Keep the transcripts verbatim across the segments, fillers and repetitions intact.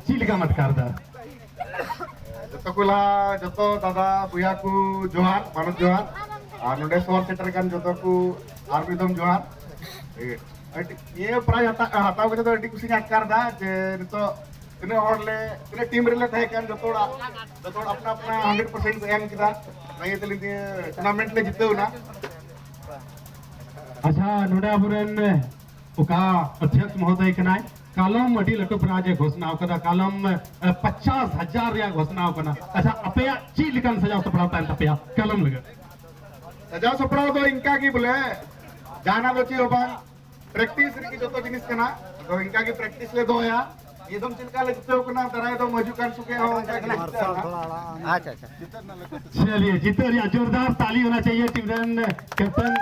ᱪᱮᱫ ᱞᱮᱠᱟᱢ ᱟᱴᱠᱟᱨ ᱮᱫᱟ? ᱡᱚᱛᱚ ᱠᱚ ᱞᱟᱦᱟ, ᱡᱚᱛᱚ ᱫᱟᱫᱟ ᱵᱚᱭᱦᱟ ᱠᱚ ᱡᱚᱦᱟᱨ, ᱢᱟᱱᱚᱛ ᱡᱚᱦᱟᱨ᱾ ᱟᱨ ᱱᱚᱰᱮ ᱥᱚᱦᱚᱨ ᱥᱮᱴᱮᱨ ᱟᱠᱟᱱ ᱡᱚᱛᱚ ᱠᱚ ᱟᱨ ᱢᱤᱫ ᱫᱚᱢ ᱡᱚᱦᱟᱨ᱾ ᱮ, ᱟᱹᱰᱤ, ᱱᱤᱭᱟᱹ ᱯᱨᱟᱭᱤᱡᱽ ᱦᱟᱛᱟ-, ᱦᱟᱛᱟᱣ ᱠᱟᱛᱮ ᱫᱚ ᱟᱹᱰᱤ ᱠᱩᱥᱤᱧ ᱟᱴᱠᱟᱨ ᱮᱫᱟ ᱡᱮ ᱱᱤᱛᱚᱜ ᱛᱤᱱᱟᱹᱜ ᱦᱚᱲ ᱞᱮ, ᱛᱤᱱᱟᱹᱜ ᱴᱤᱢ ᱨᱮᱞᱮ ᱛᱟᱦᱮᱸ ᱠᱟᱱ, ᱡᱚᱛᱚ ᱦᱚᱲᱟᱜ, ᱡᱚᱛᱚ ᱦᱚᱲ ᱟᱯᱱᱟ ᱟᱯᱱᱟ ᱦᱟᱱᱰᱨᱮᱰ ᱯᱟᱨᱥᱮᱱᱴ ᱠᱚ ᱮᱢ ᱠᱮᱫᱟ᱾ ᱚᱱᱟ ᱤᱭᱟᱹ ᱛᱮ ᱱᱤᱭᱟᱹ ᱴᱩᱨᱱᱟᱢᱮᱱᱴ ᱞᱮ ᱡᱤᱛᱟᱹᱣ ᱮᱱᱟ᱾ ᱟᱪᱪᱷᱟ, ᱱᱚᱰᱮ ᱟᱵᱚᱨᱮᱱ ᱚᱠᱟ ᱚᱫᱷᱭᱚᱠᱥ ᱢᱚᱦᱳᱫᱚᱭ ᱠᱟᱱᱟᱭ, ᱠᱟᱞᱚᱢ ᱟᱹᱰᱤ ᱞᱟᱹᱴᱩ ᱯᱨᱟᱭᱤᱡᱽ ᱮ ᱜᱷᱳᱥᱱᱟ ᱟᱠᱟᱫᱟ, ᱠᱟᱞᱚᱢ, ᱮ, ᱯᱚᱪᱟᱥ ᱦᱟᱡᱟᱨ ᱨᱮᱭᱟᱜ ᱜᱷᱳᱥᱱᱟ ᱟᱠᱟᱱᱟ᱾ ᱟᱪᱪᱷᱟ, ᱟᱯᱮᱭᱟᱜ ᱪᱮᱫ ᱞᱮᱠᱟᱱ ᱥᱟᱡᱟᱣ ᱥᱟᱯᱲᱟᱣ ᱛᱟᱦᱮᱱ ᱛᱟᱯᱮᱭᱟ ᱠᱟᱞᱚᱢ ᱞᱟᱹᱜᱤᱫ? ᱥᱟᱡᱟᱣ ᱥᱟᱯᱲᱟᱣ ᱫᱚ ᱤᱱᱠᱟ ᱜᱮ ᱵᱚᱞᱮ, ᱡᱟᱦᱟᱱᱟᱜ ᱫᱚ ᱪᱮᱫ ᱦᱚᱸ ᱵᱟᱝ, ᱯᱨᱮᱠᱴᱤᱥ ᱨᱮᱜᱮ ᱡᱚᱛᱚ ᱡᱤᱱᱤᱥ ᱠᱟᱱᱟ᱾ ᱟᱫᱚ ᱤᱱᱠᱟ ᱜᱮ ᱯᱨᱮᱠᱴᱤᱥ ᱞᱮ ᱫᱚᱦᱚᱭᱟ᱾ ᱱᱤᱭᱟᱹ ᱫᱚᱢ ᱪᱮᱫ ᱞᱮᱠᱟ ᱞᱮ ᱡᱤᱛᱟᱹᱣ ᱠᱟᱱᱟ, ᱫᱟᱨᱟᱭ ᱫᱚᱢ ᱦᱤᱡᱩᱜ ᱠᱟᱱ ᱥᱚᱸᱜᱮ ᱦᱚᱸ ᱚᱱᱠᱟ ᱜᱮ ᱞᱮ ᱡᱤᱛᱟᱹᱜᱼᱟ ᱱᱟᱦᱟᱜ᱾ ᱟᱪᱪᱷᱟ, ᱟᱪᱪᱷᱟ᱾ ᱪᱟᱞᱤᱭᱮ, ᱡᱤᱛᱟᱹᱣ ᱨᱮᱭᱟᱜ ᱡᱳᱨᱫᱟᱨ ᱛᱟᱞᱤ ᱦᱳᱱᱟ ᱪᱟᱦᱤᱭᱮ ᱴᱤᱢ ᱨᱮᱱ ᱠᱮᱯᱴᱮᱱ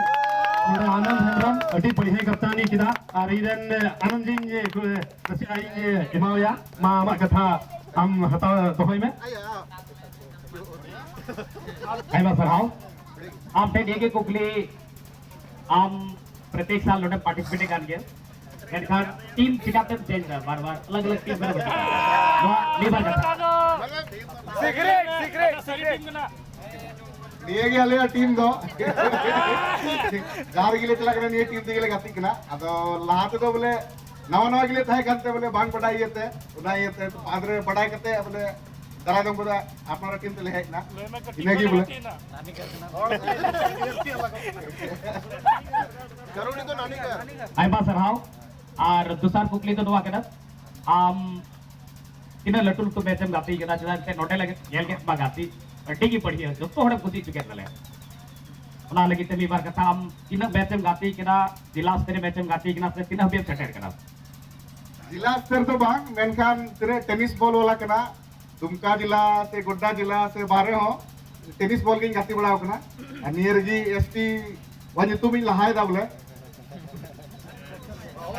ᱱᱚᱰᱮ ᱟᱱᱚᱱᱫ ᱦᱮᱢᱵᱨᱚᱢ, ᱟᱹᱰᱤ ᱵᱟᱹᱲᱤᱡ ᱠᱟᱯᱛᱟᱱᱤ ᱠᱮᱫᱟ᱾ ᱟᱨ ᱤᱧ ᱨᱮᱱ ᱟᱱᱚᱱᱫ ᱡᱤᱧ ᱱᱟᱥᱮᱭᱟᱜ ᱤᱧ ᱮᱢᱟᱣᱟᱭᱟ, ᱢᱟ ᱟᱢᱟᱜ ᱠᱟᱛᱷᱟ ᱟᱢ ᱦᱟᱛᱟᱣ ᱫᱚᱦᱚᱭ ᱢᱮ᱾ ᱟᱭᱢᱟ ᱥᱟᱨᱦᱟᱣ᱾ ᱟᱢ ᱴᱷᱮᱱ ᱱᱤᱭᱟᱹ ᱜᱮ ᱠᱩᱠᱞᱤ, ᱟᱢ ᱯᱨᱚᱛᱮᱠ ᱥᱟᱞ ᱱᱚᱰᱮ ᱯᱟᱨᱴᱤᱥᱤᱯᱮᱴ ᱠᱟᱱ ᱜᱮᱭᱟ, ᱢᱮᱱᱠᱷᱟᱱ ᱴᱤᱢ ᱪᱤᱠᱟᱹᱛᱮᱢ ᱪᱮᱧᱡᱽ ᱫᱟ ᱵᱟᱨ ᱵᱟᱨ ᱟᱞᱟᱜᱽ ᱟᱞᱟᱜᱽ ᱴᱤᱢ ᱨᱮ ᱵᱟᱹᱴᱤ ᱠᱟᱱᱟ? ᱱᱚᱣᱟ ᱢᱤᱫ ᱵᱟᱨ ᱠᱟᱛᱷᱟ᱾ Secret, secret, secret. ᱱᱤᱭᱟᱹ ᱜᱮ ᱟᱞᱮᱭᱟᱜ ᱴᱤᱢ ᱫᱚ᱾ ᱡᱟᱦᱟᱸ ᱨᱮᱜᱮ ᱞᱮ ᱪᱟᱞᱟᱜ ᱠᱟᱱᱟ, ᱱᱤᱭᱟᱹ ᱴᱤᱢ ᱛᱮᱜᱮ ᱞᱮ ᱜᱟᱛᱮᱜ ᱠᱟᱱᱟ᱾ ᱟᱫᱚ ᱞᱟᱦᱟ ᱛᱮᱫᱚ ᱵᱚᱞᱮ ᱱᱟᱣᱟ ᱱᱟᱣᱟ ᱜᱮᱞᱮ ᱛᱟᱦᱮᱸ ᱠᱟᱱ ᱛᱮ ᱵᱚᱞᱮ ᱵᱟᱝ ᱵᱟᱰᱟᱭ ᱤᱭᱟᱹᱛᱮ, ᱚᱱᱟ ᱤᱭᱟᱹᱛᱮ ᱵᱟᱫᱽ ᱨᱮ ᱵᱟᱰᱟᱭ ᱠᱟᱛᱮ ᱵᱚᱞᱮ ᱫᱟᱨᱟᱭ ᱫᱚᱢ ᱠᱚᱫᱚ ᱟᱯᱱᱟᱨᱟᱜ ᱴᱤᱢ ᱛᱮᱞᱮ ᱦᱮᱡ ᱮᱱᱟ᱾ ᱤᱱᱟᱹ ᱜᱮ ᱵᱚᱞᱮ᱾ ᱡᱟᱹᱨᱩᱲᱤ ᱫᱚ ᱱᱟᱹᱱᱤ ᱠᱟᱱᱟ᱾ ᱟᱭᱢᱟ ᱥᱟᱨᱦᱟᱣ᱾ ᱟᱨ ᱫᱚᱥᱟᱨ ᱠᱩᱠᱞᱤ ᱫᱚ ᱱᱚᱣᱟ ᱠᱟᱱᱟ, ᱟᱢ ᱛᱤᱱᱟᱹᱜ ᱞᱟᱹᱴᱩ ᱞᱟᱹᱴᱩ ᱢᱮᱪ ᱮᱢ ᱜᱟᱛᱮ ᱠᱟᱱᱟ? ᱪᱮᱫᱟᱜ ᱮᱱᱛᱮ ᱱᱚᱰᱮ ᱞᱟᱹᱜᱤᱫ ᱧᱮᱞ ᱠᱮᱫ ᱢᱟ ᱜᱟᱛᱮ ᱟᱹᱰᱤ ᱜᱮ ᱵᱟᱹᱲᱤᱡ, ᱡᱚᱛᱚ ᱦᱚᱲᱮᱢ ᱠᱩᱥᱤ ᱦᱚᱪᱚ ᱠᱮᱫ ᱛᱟᱞᱮᱭᱟ᱾ ᱚᱱᱟ ᱞᱟᱹᱜᱤᱫ ᱛᱮ ᱢᱤᱫ ᱵᱟᱨ ᱠᱟᱛᱷᱟ, ᱟᱢ ᱛᱤᱱᱟᱹᱜ ᱢᱮᱪ ᱮᱢ ᱜᱟᱛᱮ ᱠᱟᱱᱟ, ᱡᱮᱞᱟ ᱥᱛᱚᱨ ᱨᱮ ᱢᱮᱪ ᱮᱢ ᱜᱟᱛᱮ ᱠᱟᱱᱟ ᱥᱮ ᱛᱤᱱᱟᱹᱜ ᱦᱟᱹᱵᱤᱡ ᱮᱢ ᱥᱮᱴᱮᱨ ᱠᱟᱱᱟ? ᱡᱮᱞᱟ ᱥᱛᱚᱨ ᱫᱚ ᱵᱟᱝ, ᱢᱮᱱᱠᱷᱟᱱ ᱛᱤᱱᱟᱹᱜ ᱴᱮᱱᱤᱥ ᱵᱚᱞ ᱵᱟᱞᱟ ᱠᱟᱱᱟ, ᱫᱩᱢᱠᱟ ᱡᱮᱞᱟ ᱥᱮ ᱜᱳᱰᱰᱟ ᱡᱮᱞᱟ ᱥᱮ ᱵᱟᱦᱨᱮ ᱦᱚᱸ ᱴᱮᱱᱤᱥ ᱵᱚᱞ ᱜᱤᱧ ᱜᱟᱛᱮ ᱵᱟᱲᱟᱣ ᱠᱟᱱᱟ᱾ ᱟᱨ ᱱᱤᱭᱟᱹ ᱨᱮᱜᱮ ᱮᱥ ᱴᱤ ᱣᱟᱜ ᱧᱩᱛᱩᱢ ᱤᱧ ᱞᱟᱦᱟᱭᱮᱫᱟ ᱵᱚᱞᱮ᱾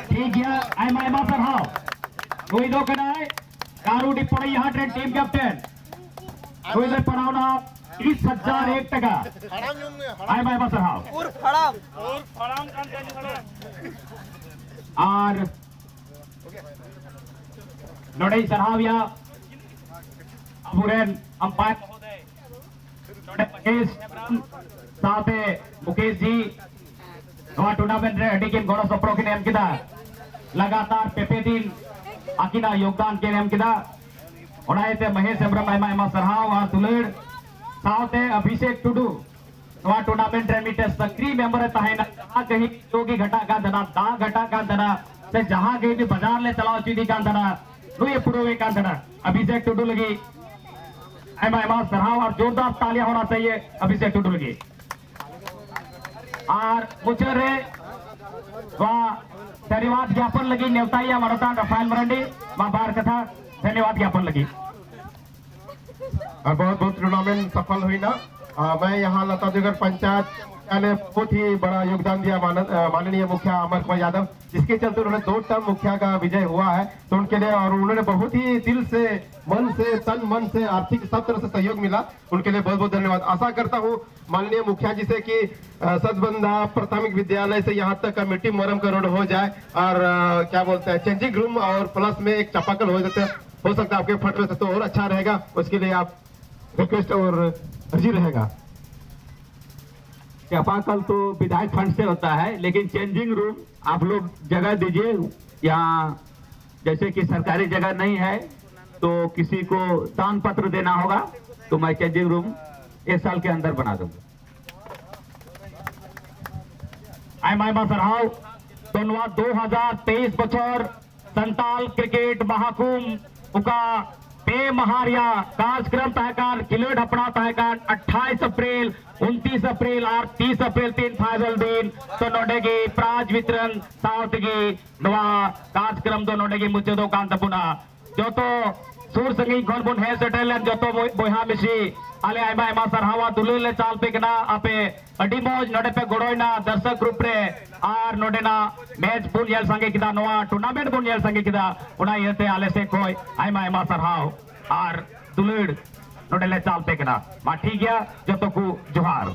ᱴᱷᱤᱠ ᱜᱮᱭᱟ, ᱟᱭᱢᱟ ᱟᱭᱢᱟ ᱥᱟᱨᱦᱟᱣ᱾ ᱱᱩᱭ ᱫᱚ ᱠᱟᱱᱟᱭ ᱠᱟᱨᱩᱰᱤ ᱯᱚᱲᱤᱦᱟᱴ ᱨᱮᱱ ᱴᱤᱢ ᱠᱮᱯᱴᱮᱱ᱾ ᱱᱩᱭ ᱫᱚᱭ ᱯᱟᱲᱟᱣᱱᱟ ᱛᱤᱨᱤᱥ ᱦᱟᱡᱟᱨ ᱮᱠ ᱴᱟᱠᱟ᱾ ᱦᱟᱲᱟᱢ ᱧᱩᱢ ᱢᱮ, ᱦᱟᱲᱟᱢ᱾ ᱟᱭᱢᱟ ᱟᱭᱢᱟ ᱥᱟᱨᱦᱟᱣ᱾ ᱩᱨ ᱯᱷᱟᱲᱟᱢ᱾ ᱩᱨ ᱯᱷᱟᱲᱟᱢ ᱠᱟᱱ ᱛᱟᱭᱟ᱾ ᱟᱨ ᱱᱚᱰᱮᱧ ᱥᱟᱨᱦᱟᱣᱮᱭᱟ ᱟᱵᱚᱨᱮᱱ ᱟᱢᱯᱟᱭᱟᱨ ᱢᱚᱦᱳᱫᱚᱭ, ᱱᱚᱰᱮ ᱢᱚᱦᱮᱥ ᱦᱮᱢᱵᱨᱚᱢ ᱥᱟᱶᱛᱮ ᱢᱩᱠᱮᱥ ᱡᱤ ᱱᱚᱣᱟ ᱴᱩᱨᱱᱟᱢᱮᱱᱴ ᱨᱮ ᱟᱹᱰᱤ ᱠᱤᱱ ᱜᱚᱲᱚ ᱥᱚᱯᱚᱦᱚᱫ ᱠᱤᱱ ᱮᱢ ᱠᱮᱫᱟ᱾ ᱞᱟᱜᱟᱛᱟᱨ ᱯᱮ ᱯᱮ ᱫᱤᱱ ᱟᱹᱠᱤᱱᱟᱜ ᱭᱳᱜᱽᱫᱟᱱ ᱠᱤᱱ ᱮᱢ ᱠᱮᱫᱟ᱾ ᱚᱱᱟ ᱤᱭᱟᱹᱛᱮ ᱢᱚᱦᱮᱥ ᱦᱮᱢᱵᱨᱚᱢ ᱟᱭᱢᱟ ᱟᱭᱢᱟ ᱥᱟᱨᱦᱟᱣ ᱟᱨ ᱫᱩᱞᱟᱹᱲ᱾ ᱥᱟᱶᱛᱮ ᱚᱵᱷᱤᱥᱮᱠ ᱴᱩᱰᱩ ᱱᱚᱣᱟ ᱴᱩᱨᱱᱟᱢᱮᱱᱴ ᱨᱮ ᱢᱤᱫᱴᱮᱱ ᱥᱟᱠᱨᱤᱭ ᱢᱮᱢᱵᱟᱨ ᱮ ᱛᱟᱦᱮᱱᱟ᱾ ᱡᱟᱦᱟᱸ ᱠᱟᱹᱦᱤ ᱡᱚ ᱜᱮ ᱜᱷᱟᱴᱟᱜ ᱠᱟᱱ ᱛᱟᱦᱮᱱᱟ, ᱫᱟᱜ ᱜᱷᱟᱴᱟᱜ ᱠᱟᱱ ᱛᱟᱦᱮᱱᱟ, ᱥᱮ ᱡᱟᱦᱟᱸ ᱜᱮ ᱩᱱᱤ ᱵᱟᱡᱟᱨ ᱞᱮ ᱪᱟᱞᱟᱣ ᱦᱚᱪᱚᱭᱮᱫᱮ ᱠᱟᱱ ᱛᱟᱦᱮᱱᱟ, ᱱᱩᱭ ᱮ ᱯᱩᱨᱟᱹᱣᱮᱫ ᱠᱟᱱ ᱛᱟᱦᱮᱱᱟ᱾ ᱚᱵᱷᱤᱥᱮᱠ ᱴᱩᱰᱩ ᱞᱟᱹᱜᱤᱫ ᱟᱭᱢᱟ ᱟᱭᱢᱟ ᱥᱟᱨᱦᱟᱣ ᱟᱨ ᱡᱳᱨᱫᱟᱨ ᱛᱟᱞᱤ ᱦᱚᱱᱟ ᱪᱟᱦᱤᱭᱮ ᱚᱵᱷᱤᱥᱮᱠ ᱴᱩᱰᱩ ᱞᱟᱹᱜᱤᱫ᱾ ᱟᱨ ᱢᱩᱪᱟᱹᱫ ᱨᱮ ᱱᱚᱣᱟ ᱫᱷᱚᱱᱭᱚᱵᱟᱫ ᱜᱭᱟᱯᱚᱱ ᱞᱟᱹᱜᱤᱫ ᱱᱮᱣᱛᱟᱭᱮᱭᱟ ᱢᱟᱱᱚᱛᱟᱱ ᱨᱟᱯᱷᱟᱭᱮᱞ ᱢᱟᱨᱟᱱᱰᱤ᱾ ᱢᱟ ᱵᱟᱨ ᱠᱟᱛᱷᱟ ᱫᱷᱚᱱᱭᱚᱵᱟᱫ ᱜᱭᱟᱯᱚᱱ ᱞᱟᱹᱜᱤᱫ᱾ और बहुत बहुत टूर्नामेंट सफल हुई ना। आ, मैं यहाँ लतादेवगढ़ पंचायत मुखिया ने बहुत ही बड़ा योगदान दिया मानन- आ, माननीय मुखिया अमर कुमार यादव, जिसके चलते उन्होंने दो टर्म मुखिया का विजय हुआ है। तो उनके लिए और उन्होंने बहुत ही दिल से, मन से, तन मन से, आर्थिक सब तरह से सहयोग मिला। उनके लिए बहुत बहुत धन्यवाद। आशा करता हूँ माननीय मुखिया जी से कि अ, सतबंधा प्राथमिक विद्यालय से यहाँ तक का मिट्टी मोरम का रोड हो जाए और अ, क्या बोलते हैं चेंजिंग रूम और प्लस में एक चापाकल हो जाते हो सकता है आपके फंड में से तो और अच्छा रहेगा। उसके लिए आप रिक्वेस्ट और अर्जी रहेगा। चापाकल तो विधायक फंड से होता है, लेकिन चेंजिंग रूम आप लोग जगह दीजिए। यहाँ जैसे कि सरकारी जगह नहीं है, तो किसी को दान पत्र देना होगा, तो मैं चेंजिंग रूम एक साल के अंदर बना दूंगा। ᱟᱭᱢᱟ ᱟᱭᱢᱟ ᱥᱟᱨᱦᱟᱣ᱾ ᱛᱚ ᱱᱚᱣᱟ ᱫᱩ ᱦᱟᱡᱟᱨ ᱛᱮᱭᱤᱥ ᱵᱚᱪᱷᱚᱨ ᱥᱟᱱᱛᱟᱞ ᱠᱨᱤᱠᱮᱴ ᱢᱟᱦᱟᱠᱩᱢ ᱚᱠᱟ ᱯᱮ ᱢᱟᱦᱟ ᱨᱮᱭᱟᱜ ᱠᱟᱨᱡᱽᱠᱨᱚᱢ ᱛᱟᱦᱮᱸ ᱠᱟᱱ, ᱠᱷᱮᱞᱳᱰ ᱦᱮᱯᱨᱟᱣ ᱛᱟᱦᱮᱸ ᱠᱟᱱ ᱟᱴᱷᱟᱭᱤᱥ ᱮᱯᱨᱤᱞ, ᱩᱱᱛᱤᱥ ᱮᱯᱨᱤᱞ ᱟᱨ ᱛᱤᱥ ᱮᱯᱨᱤᱞ ᱛᱤᱱ ᱯᱷᱟᱭᱱᱟᱞ ᱫᱤᱱ᱾ ᱛᱚ ᱱᱚᱰᱮ ᱜᱮ ᱯᱨᱟᱭᱤᱡᱽ ᱵᱤᱛᱨᱚᱱ ᱥᱟᱶ ᱛᱮᱜᱮ ᱱᱚᱣᱟ ᱠᱟᱨᱡᱽᱠᱨᱚᱢ ᱫᱚ ᱱᱚᱰᱮ ᱜᱮ ᱢᱩᱪᱟᱹᱫᱚᱜ ᱠᱟᱱ ᱛᱟᱵᱚᱱᱟ᱾ ᱡᱚᱛᱚ ᱥᱩᱨ ᱥᱟᱺᱜᱤᱧ ᱠᱷᱚᱱ ᱵᱚᱱ ᱦᱮᱡ ᱥᱮᱴᱮᱨ ᱞᱮᱱ ᱡᱚᱛᱚ ᱵᱚᱭ- ᱵᱚᱭᱦᱟ ᱢᱤᱥᱤ, ᱟᱞᱮ ᱟᱭᱢᱟ ᱟᱭᱢᱟ ᱥᱟᱨᱦᱟᱣ ᱟᱨ ᱫᱩᱞᱟᱹᱲ ᱞᱮ ᱪᱟᱞ ᱯᱮ ᱠᱟᱱᱟ᱾ ᱟᱯᱮ ᱟᱹᱰᱤ ᱢᱚᱡᱽ ᱱᱚᱰᱮ ᱯᱮ ᱜᱚᱲᱚᱭᱱᱟ ᱫᱚᱨᱥᱚᱠ ᱜᱨᱩᱯ ᱨᱮ, ᱟᱨ ᱱᱚᱰᱮᱱᱟᱜ ᱢᱮᱪ ᱵᱚᱱ ᱧᱮᱞ ᱥᱟᱸᱜᱮ ᱠᱮᱫᱟ, ᱱᱚᱣᱟ ᱴᱩᱨᱱᱟᱢᱮᱱᱴ ᱵᱚᱱ ᱧᱮᱞ ᱥᱟᱸᱜᱮ ᱠᱮᱫᱟ᱾ ᱚᱱᱟ ᱤᱭᱟᱹᱛᱮ ᱟᱞᱮ ᱥᱮᱫ ᱠᱷᱚᱱ ᱟᱭᱢᱟ ᱟᱭᱢᱟ ᱥᱟᱨᱦᱟᱣ ᱟᱨ ᱫᱩᱞᱟᱹᱲ ᱱᱚᱰᱮ ᱞᱮ ᱪᱟᱞ ᱯᱮ ᱠᱟᱱᱟ᱾ ᱢᱟ ᱴᱷᱤᱠ ᱜᱮᱭᱟ, ᱡᱚᱛᱚ ᱠᱚ ᱡᱚᱦᱟᱨ᱾